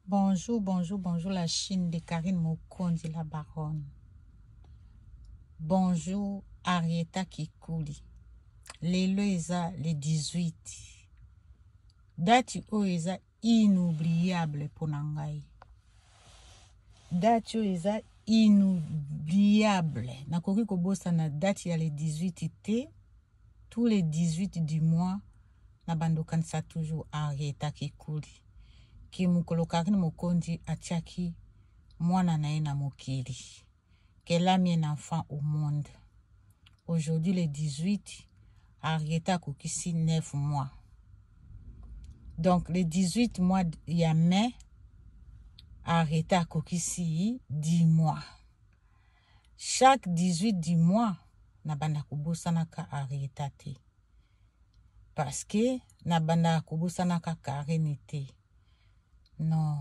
Bonjour, bonjour, bonjour la Chine de Karine Mokonzi, la baronne. Bonjour Arietta Kikuli. Lelo eza le 18. Date oyo eza inoubliable pona ngai. Date oyo eza inoubliable. Nakoki kobosana date ya le 18 te. Tous les 18 du mois na bando kanisa toujours Henrietta Kikuli ke mokolo Karine Mokonzi atiaki mwana na ye na mokili, qu'elle a mis un enfant au monde. Aujourd'hui le 18, Henrietta akokisi 9 mois. Donc le 18 mois ya mai, Henrietta akokisi 10 mois. Chaque 18 du mois nabanda kobosanaka Henrietta te, parce que nabandaka kobosanaka Karine te. Non,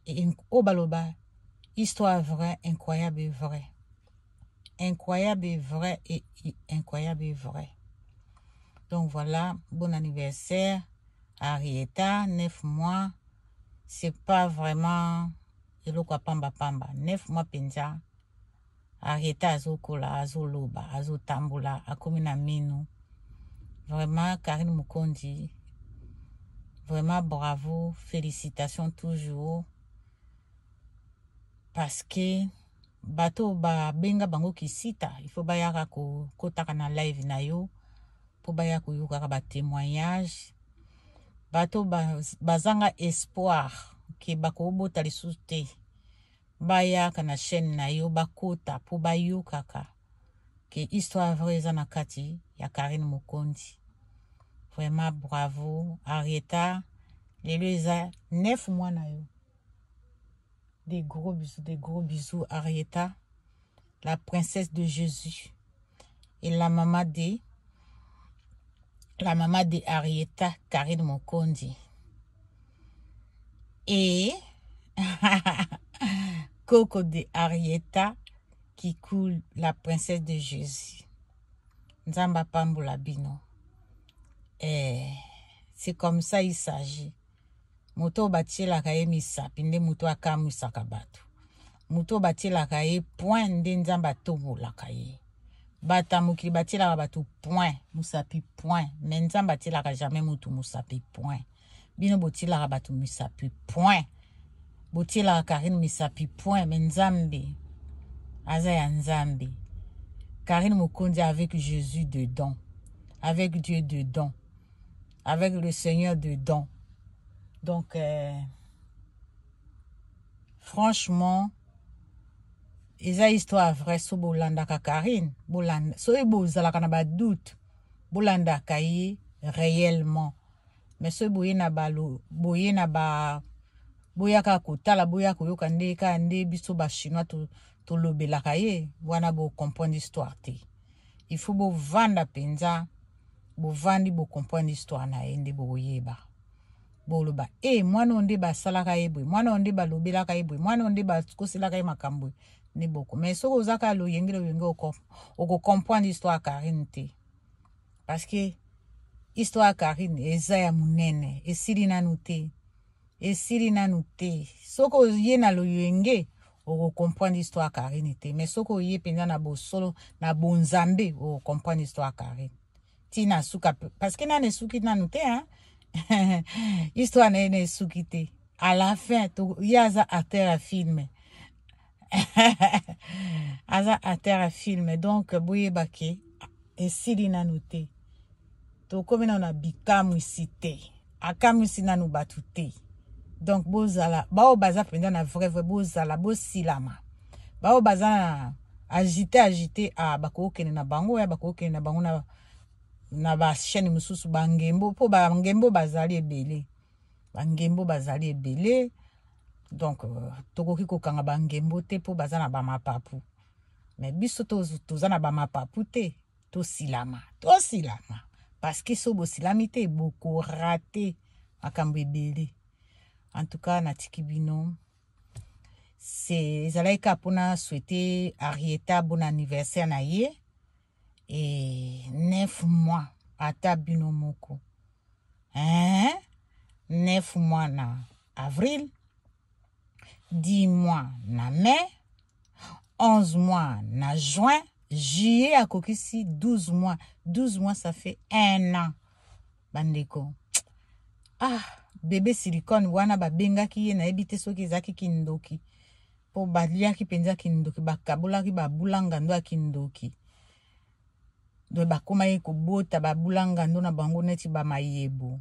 oyo baloba histoire vraie, incroyable et vrai, incroyable et vrai et incroyable et vrai. Donc voilà, bon anniversaire Arietta, 9 mois, c'est pas vraiment eloko ya pamba pamba. 9 mois penza, Arietta azokola, azoloba, azotambola, akomi na minu. Vraiment Karine Mokonzi, vraiment bravo, félicitations toujours, parce que bato babenga bango kisita, il faut bayaka kokotaka na live na yo po baya koyokaka ba témoignage. Bato bazanga espoir ke bakobota lisusu te, bayaka na chaîne na yo bakota po bayokaka ke histoire vraie eza na kati ya Karine Mokonzi. Vraiment bravo Arietta, lelo eza 9 mois na yo. Des gros bisous, des gros bisous Arietta, la princesse de Jésus et la maman de Arietta, Karine Mokonzi. Et Coco de Arietta qui coule, la princesse de Jésus. Nzamba pambola bino. Eh, c'est comme ça il s'agit. Moto batielaka ye misapi nde moto akamwisaka bato. Moto batielaka ye point nde Nzambe atombolaka ye. Bata mokili batielaka bato point, musapi point, mais Nzambe atielaka jamais mutu musapi point. Bino botielaka bato misapi point, botielaka Karine misapi point, mais Nzambe aza ya Nzambe. Karine Mokonzi avec Jésus dedans, avec Dieu dedans, avec le Seigneur dedans. Donc franchement eza histoire vraie. So bolandaka Karine, bolanda, so bozalaka na ba doute, bolandaka ye réellement. Mais so boye na balo, boye na ba, boyaka kotala, boya koyoka nde ka nde biso ba chinois tolobelaka ye, wana bo comprendre histoire te. Il faut bovanda penza, bovandi bo comprendre histoire na ye nde boyeba. Boloba, eh, mwana nde basalaka ye boye, mwana nde balobelaka ye boye, mwana nde bakoselaka ye makambo nde boko. Mais soki ozaka loyenge loyenge oko comprendre histoire Karine te. Parce que histoire Karine eza ya munene, esili nanu te. Esili nanu te. Soki oye na loyenge oko comprendre histoire Karine te. Mais soki oye penza na bosolo, na bonzambe, oko comprendre histoire Karine. Tina suka, parce que nane suki nanu te, hein? Histoire na ye na esuki te. À la fin, ye aza acteur ya film. Aza acteur ya film. Donc, boyeba ke esili nanu te. Tokomi nanu na bikamwisi te. Akamwisi nanu bato te. Donc, bozala, bao baza mpenza na vrai vrai, bozala, bosilama. Bao baza na agité, agité, ah, bakokende na bango, ya bakokende na bango na ba chaîne mosusu, bangembo, po bangembo bazali ebele. Bangembo bazali ebele. Donc, tokoki kokanga bangembo te po baza na ba mapapu. Mais biso toza na ba mapapu te, tosilama, tosilama. Parce que so bosilami te, boko rater makambo ebele. En tout cas, natiki bino. C'est ezalaki kaka mpona souhaiter Arietta bon anniversaire na ye. Et 9 mois ata bino moko. Hein? 9 mois na. avril, 10 mois na mai, 11 mois na juin, juillet akokisi 12 mois. 12 mois, ça fait un an. Bandeko, ah, bebe silicone wana babengaki ye, nayebi te soki ezalaki kindoki, mpo baliaki mpenza kindoki, bakabolaki babulangando ya kindoki. Donc bakomaki kobota babulangando na bango neti bamayebo.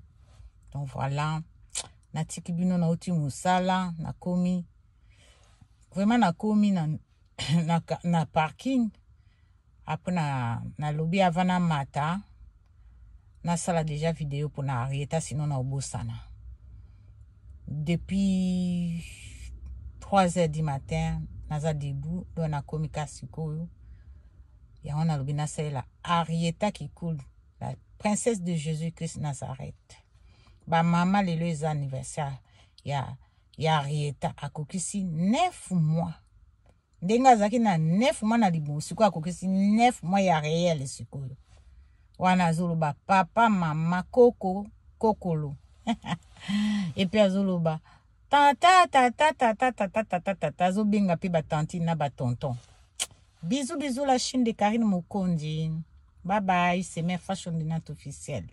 Donc voilà, natiki bino, nauti mosala, nakomi vraiment, nakomi na parking. Après na nalobi avant namata, nasala déjà video mpona Arieta, sinon na obosana. Depuis 3 heures du matin naza debout, donc nakomi ka sikoyo. Yango nalobi nasalela Arieta Kikulu, la princesse de Jésus Christ Nazareth. Bamama, lelo eza anniversaire ya Arieta, akokisi 9 mois. Ndenge azalaki na 9 mois na libumu, sikoyo akokisi 9 mois ya réel. Sikoyo wana azoloba papa, mama, koko, kokolo, et puis azoloba tata, tata, tata, tata, tata, tata, azobenga mpe batantine na batonton. Bisous, bisous, la chaîne de Karine Mokondi. Bye bye, c'est mes fashion de officielle.